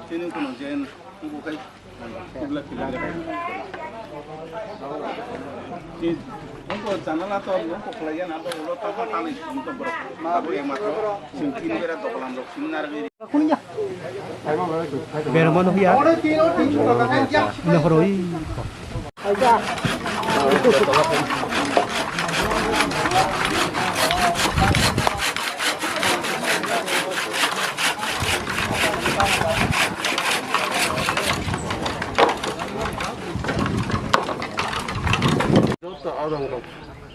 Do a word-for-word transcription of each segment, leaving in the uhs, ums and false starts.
Chini kono jen, kubu kai, kubla kila. Ti, ungko janala to, ungko khlaiya na to, ulo to, to tali, ungko borok. Abo yang matro, sing tin bera to kolam rok, sing nar beri. Bermano hiya. Nahoroi. Joto adong rok,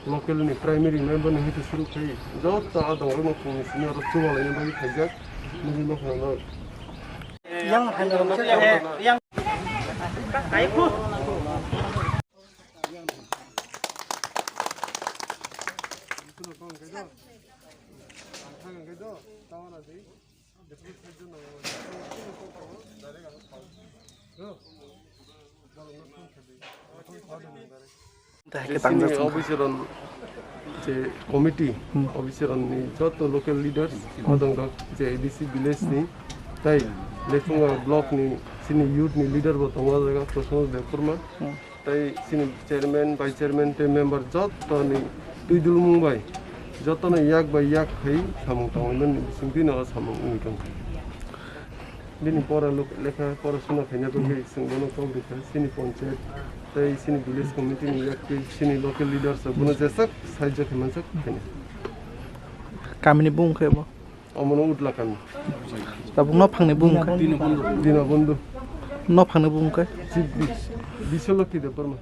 local ni primary member ni hwnkhe suru khai, joto adong rok no phung ni simi oro chuba laina bagwi khaijak, nugwi nokha no. Yang hai no yang. Officer on je committee, officer on ni joto local leaders, odong rok je A D C village ni, tai Lefunga block ni sini youth ni leader bo tongo jaga Prashanto Debbarma. Tai chini chairman, vice chairman tei member joto ni twi dulmung bai joto no yak bai yak khai samung tangwi mani bising twi no samung wngwi tong. Bini pora luk-, lekha pora suna khaina bagwi chwng bono kok rikha, chini panchayat tei chini village committee ni yak twi chini local leaders rok bono jeswk sahajyo khe manjak khaina. Kamini bung khe bo? Omono Utla kami. Tabuk nophangni bung khe? Dina Bondhu. Nophangni bung khe? Chief Bi-, Biswalokhi Debbarma.